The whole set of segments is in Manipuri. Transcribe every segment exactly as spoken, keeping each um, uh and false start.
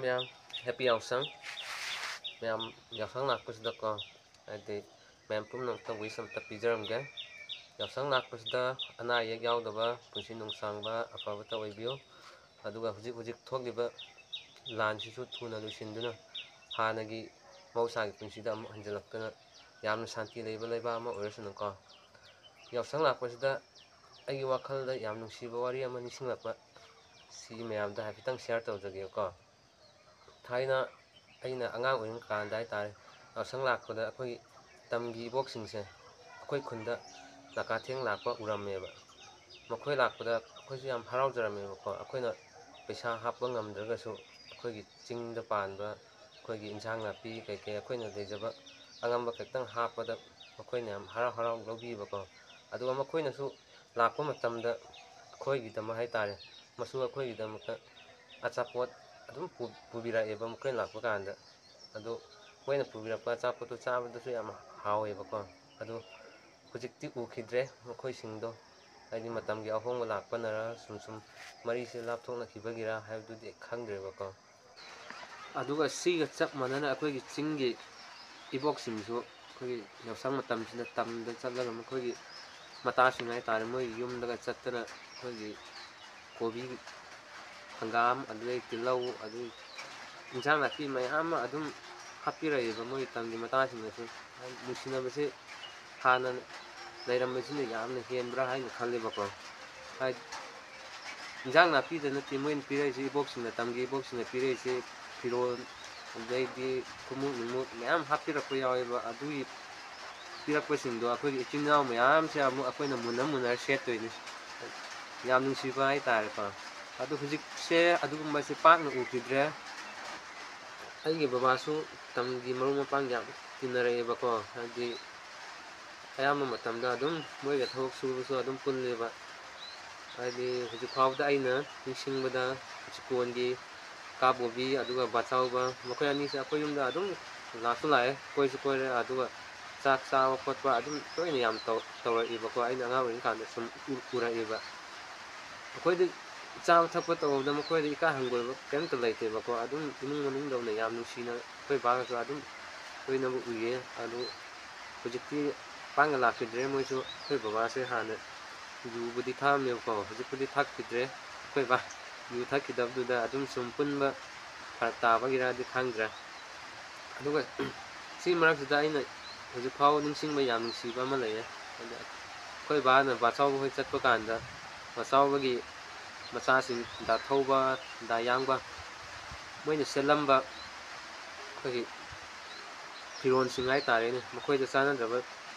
ꯃꯌꯥꯝ, ꯍꯦꯄꯤ ꯌꯥꯎꯁꯪ꯫ ꯃꯌꯥꯝ ꯌꯥꯎꯁꯪ ꯂꯥꯛꯄꯁꯤꯗꯀꯣ, ꯍꯥꯏꯗꯤ ꯃꯌꯥꯝ ꯄꯨꯝꯅꯃꯛꯇ ꯋꯤꯁ ꯑꯝꯇ ꯄꯤꯖꯔꯝꯒꯦ꯫ ꯌꯥꯎꯁꯪ ꯂꯥꯛꯄꯁꯤꯗ ꯑꯅꯥ ꯑꯌꯦꯛ ꯌꯥꯎꯗꯕ, ꯄꯨꯟꯁꯤ ꯅꯨꯡꯁꯥꯡꯕ, ꯑꯐꯕꯇ ꯑꯣꯏꯕꯤꯌꯨ꯫ ꯑꯗꯨꯒ ꯍꯧꯖꯤꯛ ꯍꯧꯖꯤꯛ ꯊꯣꯛꯂꯤꯕ ꯂꯥꯟꯁꯤꯁꯨ ꯊꯨꯅ ꯂꯣꯏꯁꯤꯟꯗꯨꯅ ꯍꯥꯟꯅꯒꯤ ꯃꯍꯧꯁꯥꯒꯤ ꯄꯨꯟꯁꯤꯗ ꯑꯃꯨꯛ ꯍꯟꯖꯤꯜꯂꯛꯇꯅ ꯌꯥꯝꯅ ꯁꯥꯟꯇꯤ ꯂꯩꯕ ꯂꯩꯕꯥꯛ ꯑꯃ ꯑꯣꯏꯔꯁꯅꯨꯀꯣ꯫ ꯌꯥꯎꯁꯪ ꯂꯥꯛꯄꯁꯤꯗ ꯑꯩꯒꯤ ꯋꯥꯈꯜꯗ ꯌꯥꯝ ꯅꯨꯡꯁꯤꯕ ꯋꯥꯔꯤ ꯑꯃ ꯅꯤꯡꯁꯤꯡꯂꯛꯄ, ꯁꯤ ꯃꯌꯥꯝꯗ ꯍꯥꯏꯐꯦꯠꯇꯪ ꯁꯤꯌꯥꯔ ꯇꯧꯖꯒꯦꯀꯣ꯫ ꯊꯥꯏꯅ ꯑꯩꯅ ꯑꯉꯥꯡ ꯑꯣꯏꯔꯤꯉꯩ ꯀꯥꯟꯗ ꯍꯥꯏꯇꯥꯔꯦ, ꯌꯥꯎꯁꯪ ꯂꯥꯛꯄꯗ ꯑꯩꯈꯣꯏꯒꯤ ꯇꯝꯒꯤ ꯏꯕꯣꯛꯁꯤꯡꯁꯦ ꯑꯩꯈꯣꯏ ꯈꯨꯟꯗ ꯅꯥꯀꯥꯊꯦꯡ ꯂꯥꯛꯄ ꯎꯔꯝꯃꯦꯕ꯫ ꯃꯈꯣꯏ ꯂꯥꯛꯄꯗ ꯑꯩꯈꯣꯏꯁꯨ ꯌꯥꯝ ꯍꯔꯥꯎꯖꯔꯝꯃꯦꯕꯀꯣ꯫ ꯑꯩꯈꯣꯏꯅ ꯄꯩꯁꯥ ꯍꯥꯞꯄ ꯉꯝꯗ꯭ꯔꯒꯁꯨ ꯑꯩꯈꯣꯏꯒꯤ ꯆꯤꯡꯗ ꯄꯥꯟꯕ ꯑꯩꯈꯣꯏꯒꯤ ꯏꯟꯁꯥꯡ ꯅꯥꯄꯤ ꯀꯩꯀꯩ ꯑꯩꯈꯣꯏꯅ ꯂꯩꯖꯕ ꯑꯉꯝꯕ ꯈꯛꯇꯪ ꯍꯥꯞꯄꯗ ꯃꯈꯣꯏꯅ ꯌꯥꯝ ꯍꯔꯥꯎ ꯍꯔꯥꯎ ꯂꯧꯕꯤꯕꯀꯣ꯫ ꯑꯗꯨꯒ ꯃꯈꯣꯏꯅꯁꯨ ꯂꯥꯛꯄ ꯃꯇꯝꯗ ꯑꯩꯈꯣꯏꯒꯤꯗꯃꯛ ꯍꯥꯏꯇꯥꯔꯦ, ꯃꯁꯨ ꯑꯩꯈꯣꯏꯒꯤꯗꯃꯛꯇ ꯑꯆꯥꯄꯣꯠ ꯑꯗꯨꯝ ꯄꯨ-, ꯄꯨꯕꯤꯔꯛꯑꯦꯕ ꯃꯈꯣꯏꯅ ꯂꯥꯛꯄ ꯀꯥꯟꯗ꯫ ꯑꯗꯣ ꯃꯈꯣꯏꯅ ꯄꯨꯕꯤꯔꯛꯄ ꯑꯆꯥꯄꯣꯠꯇꯣ ꯆꯥꯕꯗꯁꯨ ꯌꯥꯝ ꯍꯥꯎꯋꯦꯕꯀꯣ꯫ ꯑꯗꯣ ꯍꯧꯖꯤꯛꯇꯤ ꯎꯈꯤꯗ꯭ꯔꯦ ꯃꯈꯣꯏꯁꯤꯡꯗꯣ, ꯍꯥꯏꯗꯤ ꯃꯇꯝꯒꯤ ꯑꯍꯣꯡꯕ ꯂꯥꯛꯄꯅꯔ ꯁꯨꯝ ꯁꯨꯝ ꯃꯔꯤꯁꯦ ꯂꯥꯞꯊꯣꯛꯅꯈꯤꯕꯒꯤꯔ ꯍꯥꯏꯕꯗꯨꯗꯤ ꯑꯩ ꯈꯪꯗ꯭ꯔꯦꯕꯀꯣ꯫ ꯑꯗꯨꯒ ꯁꯤꯒ ꯆꯞ ꯃꯥꯟꯅꯅ ꯑꯩꯈꯣꯏꯒꯤ ꯆꯤꯡꯒꯤ ꯏꯕꯣꯛꯁꯤꯡꯁꯨ ꯑꯩꯈꯣꯏꯒꯤ ꯌꯥꯎꯁꯪ ꯃꯇꯝꯁꯤꯗ ꯇꯝꯗ ꯆꯠꯂꯒ ꯃꯈꯣꯏꯒꯤ ꯃꯇꯥꯁꯤꯡ ꯍꯥꯏꯇꯥꯔꯦ, ꯃꯣꯏꯒꯤ ꯌꯨꯝꯗꯒ ꯆꯠꯇꯅ ꯑꯩꯈꯣꯏꯒꯤ ꯀꯣꯕꯤ, ꯍꯪꯒꯥꯝ, ꯑꯗꯨꯗꯩ ꯇꯤꯜꯍꯧ, ꯑꯗꯨꯗꯩ ꯏꯟꯁꯥꯡ ꯅꯥꯄꯤ ꯃꯌꯥꯝ ꯑꯃ ꯑꯗꯨꯝ ꯍꯥꯞꯄꯤꯔꯛꯑꯦꯕ ꯃꯣꯏ ꯇꯝꯒꯤ ꯃꯇꯥꯁꯤꯡꯅꯁꯨ꯫ ꯅꯨꯡꯁꯤꯅꯕꯁꯦ ꯍꯥꯟꯅ ꯂꯩꯔꯝꯕꯁꯤꯅ ꯌꯥꯝꯅ ꯍꯦꯟꯕ꯭ꯔꯥ ꯍꯥꯏꯅ ꯈꯜꯂꯦꯕꯀꯣ꯫ ꯍꯥꯏꯗꯤ ꯏꯟꯁꯥꯡ ꯅꯥꯄꯤꯗ ꯅꯠꯇꯦ ꯃꯣꯏꯅ ꯄꯤꯔꯛꯏꯁꯦ, ꯏꯕꯣꯛꯁꯤꯡꯅ, ꯇꯝꯒꯤ ꯏꯕꯣꯛꯁꯤꯡꯅ ꯄꯤꯔꯛꯏꯁꯦ ꯐꯤꯔꯣꯜ, ꯑꯗꯩꯗꯤ ꯈꯣꯡꯎꯞ ꯅꯨꯡꯉꯨꯞ ꯃꯌꯥꯝ ꯍꯥꯞꯄꯤꯔꯛꯄ ꯌꯥꯎꯋꯦꯕ꯫ ꯑꯗꯨꯒꯤ ꯄꯤꯔꯛꯄꯁꯤꯡꯗꯣ ꯑꯩꯈꯣꯏꯒꯤ ꯏꯆꯤꯟ ꯏꯅꯥꯎ ꯃꯌꯥꯝꯁꯦ ꯑꯃꯨꯛ ꯑꯩꯈꯣꯏꯅ ꯃꯨꯟꯅ ꯃꯨꯟꯅꯔ ꯁꯦꯠꯇꯣꯏꯅꯤ꯫ ꯌꯥꯝ ꯅꯨꯡꯁꯤꯕ ꯍꯥꯏꯇꯥꯔꯦꯀꯣ꯫ ꯑꯗꯨ ꯍꯧꯖꯤꯛꯁꯦ ꯑꯗꯨꯒꯨꯝꯕꯁꯦ ꯄꯥꯛꯅ ꯎꯈꯤꯗ꯭ꯔꯦ꯫ ꯑꯩꯒꯤ ꯕꯕꯥꯁꯨ ꯇꯝꯒꯤ ꯃꯔꯨꯞ ꯃꯄꯥꯡ ꯌꯥꯝ ꯇꯤꯟꯅꯔꯛꯑꯦꯕꯀꯣ, ꯍꯥꯏꯗꯤ ꯑꯌꯥꯝꯕ ꯃꯇꯝꯗ ꯑꯗꯨꯝ ꯃꯣꯏꯒ ꯊꯕꯛ ꯁꯨꯕꯁꯨ ꯑꯗꯨꯝ ꯄꯨꯜꯂꯦꯕ꯫ ꯍꯥꯏꯗꯤ ꯍꯧꯖꯤꯛ ꯐꯥꯎꯕꯗ ꯑꯩꯅ ꯅꯤꯡꯁꯤꯡꯕꯗ ꯆꯤꯀꯣꯟꯒꯤ ꯀꯥ ꯕꯣꯕꯤ ꯑꯗꯨꯒ ꯕꯥꯆꯧꯕ, ꯃꯈꯣꯏ ꯑꯅꯤꯁꯦ ꯑꯩꯈꯣꯏ ꯌꯨꯝꯗ ꯑꯗꯨꯝ ꯂꯥꯛꯁꯨ ꯂꯥꯛꯑꯦ, ꯀꯣꯏꯁꯨ ꯀꯣꯏꯔꯦ, ꯑꯗꯨꯒ ꯆꯥꯛ ꯆꯥꯕ ꯈꯣꯠꯄ ꯑꯗꯨꯝ ꯇꯣꯏꯅ ꯌꯥꯝ ꯇꯧ-, ꯇꯧꯔꯛꯏꯕꯀꯣ꯫ ꯑꯩꯅ ꯑꯉꯥꯡ ꯑꯣꯏꯔꯤꯉꯩ ꯀꯥꯟꯗ ꯁꯨꯝ ꯎ-, ꯎꯔꯛꯏꯕ꯫ ꯑꯩꯈꯣꯏꯗ ꯆꯥꯕ ꯊꯛꯄ ꯇꯧꯕꯗ ꯃꯈꯣꯏꯗ ꯏꯀꯥꯏ ꯍꯪꯒꯣꯏꯕ ꯀꯔꯤꯝꯇ ꯂꯩꯇꯦꯕꯀꯣ꯫ ꯑꯗꯨꯝ ꯏꯃꯨꯡ ꯃꯅꯨꯡꯗꯧꯅ ꯌꯥꯝ ꯅꯨꯡꯁꯤꯅ ꯑꯩꯈꯣꯏ ꯕꯥꯒꯁꯨ ꯑꯗꯨꯝ ꯂꯣꯏꯅꯕ ꯎꯏꯌꯦ꯫ ꯑꯗꯨ ꯍꯧꯖꯤꯛꯇꯤ ꯄꯥꯡꯒ ꯂꯥꯛꯈꯤꯗ꯭ꯔꯦ꯫ ꯃꯣꯏꯁꯨ ꯑꯩꯈꯣꯏ ꯕꯕꯥꯁꯦ ꯍꯥꯟꯅ ꯌꯨꯕꯨꯗꯤ ꯊꯛꯑꯝꯃꯦꯕꯀꯣ, ꯍꯧꯖꯤꯛꯄꯨꯗꯤ ꯊꯛꯈꯤꯗ꯭ꯔꯦ꯫ ꯑꯩꯈꯣꯏ ꯕꯥ ꯌꯨ ꯊꯛꯈꯤꯗꯕꯗꯨꯗ ꯑꯗꯨꯝ ꯁꯨꯝ ꯄꯨꯟꯕ ꯐꯔꯛ ꯇꯥꯕꯒꯤꯔꯗꯤ ꯈꯪꯗ꯭ꯔꯦ꯫ ꯑꯗꯨꯒ ꯁꯤ ꯃꯔꯛꯁꯤꯗ ꯑꯩꯅ ꯍꯧꯖꯤꯛ ꯐꯥꯎꯕ ꯅꯤꯡꯁꯤꯡꯕ ꯌꯥꯝ ꯅꯨꯡꯁꯤꯕ ꯑꯃ ꯂꯩꯌꯦ꯫ ꯑꯗ ꯑꯩꯈꯣꯏ ꯕꯥꯅ ꯕꯥꯆꯧꯕ ꯍꯣꯏ ꯆꯠꯄ ꯀꯥꯟꯗ ꯕꯥꯆꯧꯕꯒꯤ ꯃꯆꯥꯁꯤꯡ ꯗꯥ ꯊꯧꯕ, ꯗꯥ ꯌꯥꯡꯕ, ꯃꯣꯏꯅ ꯁꯦꯠꯂꯝꯕ ꯑꯩꯈꯣꯏꯒꯤ ꯐꯤꯔꯣꯜꯁꯤꯡ ꯍꯥꯏ ꯇꯥꯔꯦꯅꯦ, ꯃꯈꯣꯏꯗ ꯆꯥꯟꯅꯗ꯭ꯔꯕ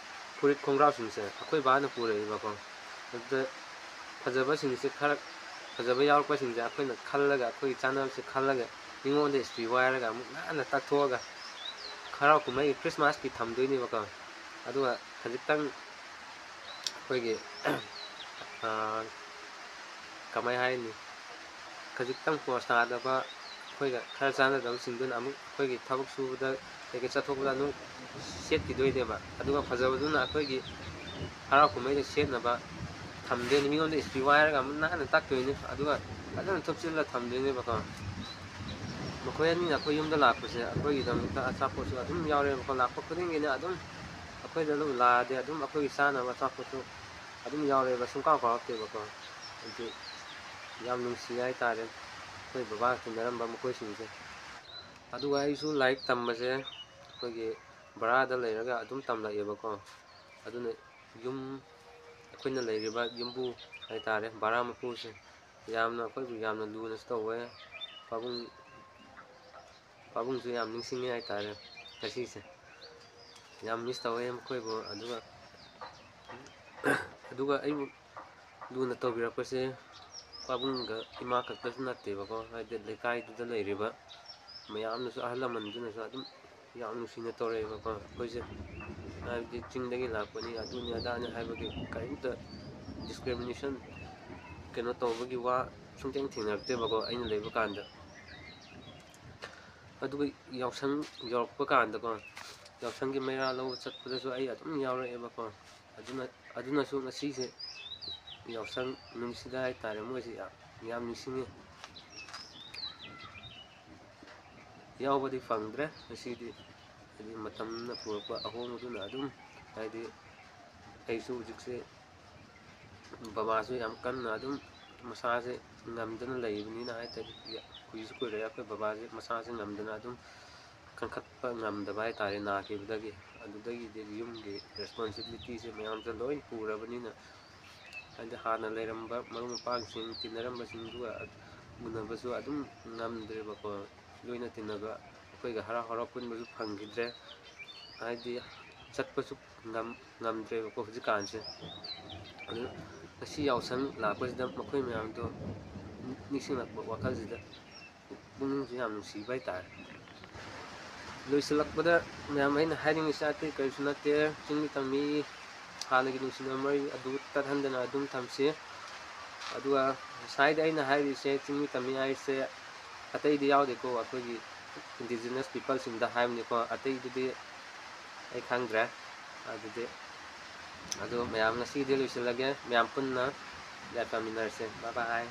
ꯐꯨꯔꯤꯠ ꯈꯣꯡꯒ꯭ꯔꯥꯎꯁꯤꯡꯁꯦ ꯑꯩꯈꯣꯏ ꯕꯥꯅ ꯄꯨꯔꯛꯏꯕꯀꯣ꯫ ꯑꯗꯨꯗ ꯐꯖꯕꯁꯤꯡꯁꯦ, ꯈꯔ ꯐꯖꯕ ꯌꯥꯎꯔꯛꯄꯁꯤꯡꯁꯦ ꯑꯩꯈꯣꯏꯅ ꯈꯜꯂꯒ, ꯑꯩꯈꯣꯏꯒꯤ ꯆꯥꯟꯅꯕꯁꯦ ꯈꯜꯂꯒ ꯃꯤꯉꯣꯟꯗ ꯏꯁꯇ꯭ꯔꯤ ꯋꯥꯏꯔꯒ ꯑꯃꯨꯛ ꯅꯥꯟꯅ ꯇꯛꯊꯣꯛꯑꯒ ꯍꯔꯥꯎ ꯀꯨꯝꯍꯩꯒꯤ ꯈ꯭ꯔꯤꯁꯃꯥꯁꯀꯤ ꯊꯝꯗꯣꯏꯅꯦꯕꯀꯣ꯫ ꯑꯗꯨꯒ ꯈꯖꯤꯛꯇꯪ ꯑꯩꯈꯣꯏꯒꯤ, ꯑꯥ, ꯀꯃꯥꯏ ꯍꯥꯏꯅꯤ, ꯈꯖꯤꯛꯇꯪ ꯄꯣꯁ ꯇꯥꯗꯕ, ꯑꯩꯈꯣꯏꯒ ꯈꯔ ꯆꯥꯟꯅꯗꯕꯁꯤꯡꯗꯨꯅ ꯑꯃꯨꯛ ꯑꯩꯈꯣꯏꯒꯤ ꯊꯕꯛ ꯁꯨꯕꯗ ꯀꯩꯀꯩ ꯆꯠꯊꯣꯛꯄꯗ ꯑꯗꯨꯝ ꯁꯦꯠꯈꯤꯗꯣꯏꯅꯦꯕ꯫ ꯑꯗꯨꯒ ꯐꯖꯕꯗꯨꯅ ꯑꯩꯈꯣꯏꯒꯤ ꯍꯔꯥꯎ ꯀꯨꯝꯍꯩꯗ ꯁꯦꯠꯅꯕ ꯊꯝꯗꯣꯏꯅꯤ꯫ ꯃꯤꯉꯣꯟꯗ ꯏꯁꯇ꯭ꯔꯤ ꯋꯥꯏꯔꯒ ꯑꯃꯨꯛ ꯅꯥꯟꯅ ꯇꯛꯇꯣꯏꯅꯤ, ꯑꯗꯨꯒ ꯐꯖꯅ ꯊꯨꯞꯆꯤꯜꯂ ꯊꯝꯗꯣꯏꯅꯦꯕꯀꯣ꯫ ꯃꯈꯣꯏ ꯑꯅꯤꯅ ꯑꯩꯈꯣꯏ ꯌꯨꯝꯗ ꯂꯥꯛꯄꯁꯦ ꯑꯩꯈꯣꯏꯒꯤꯗꯃꯛꯇ ꯑꯆꯥꯄꯣꯠꯁꯨ ꯑꯗꯨꯝ ꯌꯥꯎꯔꯦꯕꯀꯣ꯫ ꯂꯥꯛꯄ ꯈꯨꯗꯤꯡꯒꯤꯅꯦ ꯑꯗꯨꯝ ꯑꯩꯈꯣꯏꯗ ꯑꯗꯨꯝ ꯂꯥꯛꯑꯗꯤ ꯑꯗꯨꯝ ꯑꯩꯈꯣꯏꯒꯤ ꯆꯥꯅꯕ ꯑꯆꯥꯄꯣꯠꯁꯨ ꯑꯗꯨꯝ ꯌꯥꯎꯔꯦꯕ, ꯁꯨꯡꯀꯥꯎ ꯀꯥꯎꯔꯛꯇꯦꯕꯀꯣ꯫ ꯑꯗꯨ ꯌꯥꯝ ꯅꯨꯡꯁꯤ ꯍꯥꯏꯇꯥꯔꯦ ꯑꯩꯈꯣꯏ ꯕꯕꯥꯒ ꯇꯤꯟꯅꯔꯝꯕ ꯃꯈꯣꯏꯁꯤꯡꯁꯦ꯫ ꯑꯗꯨꯒ ꯑꯩꯁꯨ ꯂꯥꯏꯔꯤꯛ ꯇꯝꯕꯁꯦ ꯑꯩꯈꯣꯏꯒꯤ ꯚꯔꯥꯗ ꯂꯩꯔꯒ ꯑꯗꯨꯝ ꯇꯝꯂꯛꯑꯦꯕꯀꯣ꯫ ꯑꯗꯨꯅ ꯌꯨꯝ, ꯑꯩꯈꯣꯏꯅ ꯂꯩꯔꯤꯕ ꯌꯨꯝꯕꯨ ꯍꯥꯏꯇꯥꯔꯦ, ꯚꯔꯥ ꯃꯄꯨꯁꯦ ꯌꯥꯝꯅ ꯑꯩꯈꯣꯏꯕꯨ ꯌꯥꯝꯅ ꯂꯨꯅꯁꯨ ꯇꯧꯋꯦ꯫ ꯄꯥꯕꯨꯡ, ꯄꯥꯕꯨꯡꯁꯨ ꯌꯥꯝ ꯅꯤꯡꯁꯤꯡꯉꯦ ꯍꯥꯏꯇꯥꯔꯦ ꯉꯁꯤꯁꯦ꯫ ꯌꯥꯝ ꯃꯤꯁ ꯇꯧꯋꯦ ꯃꯈꯣꯏꯕꯨ꯫ ꯑꯗꯨꯒ, ꯑꯗꯨꯒ ꯑꯩꯕꯨ ꯂꯨꯅ ꯇꯧꯕꯤꯔꯛꯄꯁꯦ ꯄꯥꯕꯨꯡꯒ ꯏꯃꯥ ꯈꯛꯇꯁꯨ ꯅꯠꯇꯦꯕꯀꯣ, ꯍꯥꯏꯗꯤ ꯂꯩꯀꯥꯏꯗꯨꯗ ꯂꯩꯔꯤꯕ ꯃꯌꯥꯝꯅꯁꯨ, ꯑꯍꯜ ꯂꯃꯟꯗꯨꯅꯁꯨ ꯑꯗꯨꯝ ꯌꯥꯝ ꯅꯨꯡꯁꯤꯅ ꯇꯧꯔꯛꯑꯦꯕꯀꯣ꯫ ꯑꯩꯈꯣꯏꯁꯦ ꯍꯥꯏꯕꯗꯤ ꯆꯤꯡꯗꯒꯤ ꯂꯥꯛꯄꯅꯤ, ꯑꯗꯨꯅꯤ ꯑꯗꯥꯅꯤ ꯍꯥꯏꯕꯒꯤ ꯀꯔꯤꯝꯇ ꯗꯤꯁꯀ꯭ꯔꯤꯃꯤꯅꯦꯁꯟ ꯀꯩꯅꯣ ꯇꯧꯕꯒꯤ ꯋꯥ ꯁꯨꯡꯊꯦꯡ ꯊꯦꯡꯅꯔꯛꯇꯦꯕꯀꯣ ꯑꯩꯅ ꯂꯩꯕ ꯀꯥꯟꯗ꯫ ꯑꯗꯨꯒ ꯌꯥꯎꯁꯪ ꯌꯧꯔꯛꯄ ꯀꯥꯟꯗꯀꯣ, ꯌꯥꯎꯁꯪꯒꯤ ꯃꯩꯔꯥ ꯂꯧꯕ ꯆꯠꯄꯗꯁꯨ ꯑꯩ ꯑꯗꯨꯝ ꯌꯥꯎꯔꯛꯑꯦꯕꯀꯣ꯫ ꯑꯗꯨꯅ, ꯑꯗꯨꯅꯁꯨ ꯉꯁꯤꯁꯦ ꯌꯥꯎꯁꯪ ꯅꯨꯃꯤꯠꯁꯤꯗ ꯍꯥꯏꯇꯥꯔꯦ, ꯃꯣꯏꯁꯦ ꯌꯥꯝ ꯌꯥꯝ ꯅꯤꯡꯁꯤꯡꯉꯤ꯫ ꯌꯥꯎꯕꯗꯤ ꯐꯪꯗ꯭ꯔꯦ ꯉꯁꯤꯗꯤ, ꯍꯥꯏꯗꯤ ꯃꯇꯝꯅ ꯄꯨꯔꯛꯄ ꯑꯍꯣꯡꯕꯗꯨꯅ ꯑꯗꯨꯝ, ꯍꯥꯏꯗꯤ ꯑꯩꯁꯨ ꯍꯧꯖꯤꯛꯁꯦ ꯕꯕꯥꯁꯨ ꯌꯥꯝ ꯀꯟꯅ ꯑꯗꯨꯝ ꯃꯁꯥꯁꯦ ꯉꯝꯗꯅ ꯂꯩꯕꯅꯤꯅ ꯍꯥꯏꯇꯥꯔꯦ, ꯀꯨꯏꯁꯨ ꯀꯨꯏꯔꯦ ꯑꯩꯈꯣꯏ ꯕꯕꯥꯁꯦ ꯃꯁꯥꯁꯦ ꯉꯝꯗꯅ ꯑꯗꯨꯝ ꯀꯟꯈꯠꯄ ꯉꯝꯗꯕ ꯍꯥꯏꯇꯥꯔꯦ, ꯅꯥꯈꯤꯕꯗꯒꯤ꯫ ꯑꯗꯨꯗꯒꯤꯗꯤ ꯌꯨꯝꯒꯤ responsibilityꯁꯦ ꯃꯌꯥꯝꯁꯦ ꯂꯣꯏ ꯄꯨꯔꯕꯅꯤꯅ, ꯍꯥꯏꯗꯤ ꯍꯥꯟꯅ ꯂꯩꯔꯝꯕ ꯃꯔꯨꯞ ꯃꯄꯥꯡꯁꯤꯡ, ꯇꯤꯟꯅꯔꯝꯕꯁꯤꯡꯗꯨꯒ ꯎꯅꯕꯁꯨ ꯑꯗꯨꯝ ꯉꯝꯗ꯭ꯔꯦꯕꯀꯣ꯫ ꯂꯣꯏꯅ ꯇꯤꯟꯅꯕ, ꯑꯩꯈꯣꯏꯒ ꯍꯔꯥꯎ ꯍꯔꯥꯎ ꯄꯨꯟꯕꯁꯨ ꯐꯪꯈꯤꯗ꯭ꯔꯦ, ꯍꯥꯏꯗꯤ ꯆꯠꯄꯁꯨ ꯉꯝ-, ꯉꯝꯗ꯭ꯔꯦꯕꯀꯣ ꯍꯧꯖꯤꯛꯀꯥꯟꯁꯦ꯫ ꯑꯗꯨ ꯉꯁꯤ ꯌꯥꯎꯁꯪ ꯂꯥꯛꯄꯁꯤꯗ ꯃꯈꯣꯏ ꯃꯌꯥꯝꯗꯣ ꯅꯤꯡꯁꯤꯡꯂꯛꯄ ꯋꯥꯈꯜꯁꯤꯗ ꯄꯨꯛꯅꯤꯡꯁꯨ ꯌꯥꯝ ꯅꯨꯡꯁꯤꯕ ꯍꯥꯏꯇꯥꯔꯦ꯫ ꯂꯣꯏꯁꯤꯜꯂꯛꯄꯗ ꯃꯌꯥꯝ ꯑꯩꯅ ꯍꯥꯏꯅꯤꯡꯉꯤꯁꯦ ꯑꯇꯩ ꯀꯔꯤꯁꯨ ꯅꯠꯇꯦ, ꯆꯤꯡꯃꯤ ꯇꯝꯃꯤ ꯍꯥꯟꯅꯒꯤ ꯅꯨꯡꯁꯤꯅꯕ ꯃꯔꯤ ꯑꯗꯨ ꯇꯠꯍꯟꯗꯅ ꯑꯗꯨꯝ ꯊꯝꯁꯤ꯫ ꯑꯗꯨꯒ ꯉꯁꯥꯏꯗ ꯑꯩꯅ ꯍꯥꯏꯔꯤꯁꯦ ꯆꯤꯡꯃꯤ ꯇꯝꯃꯤ ꯍꯥꯏꯁꯦ ꯑꯇꯩꯗꯤ ꯌꯥꯎꯗꯦꯀꯣ, ꯑꯩꯈꯣꯏꯒꯤ indigenous peopleꯁꯤꯡꯗ ꯍꯥꯏꯕꯅꯤꯀꯣ, ꯑꯇꯩꯗꯨꯗꯤ ꯑꯩ ꯈꯪꯗ꯭ꯔꯦ꯫ ꯑꯗꯨꯗꯤ ꯑꯗꯨ ꯃꯌꯥꯝ ꯉꯁꯤꯒꯤꯗꯤ ꯂꯣꯏꯁꯤꯜꯂꯒꯦ, ꯃꯌꯥꯝ ꯄꯨꯟꯅ ꯌꯥꯏꯐꯃꯤꯟꯅꯔꯁꯦ꯫ Bye bye꯫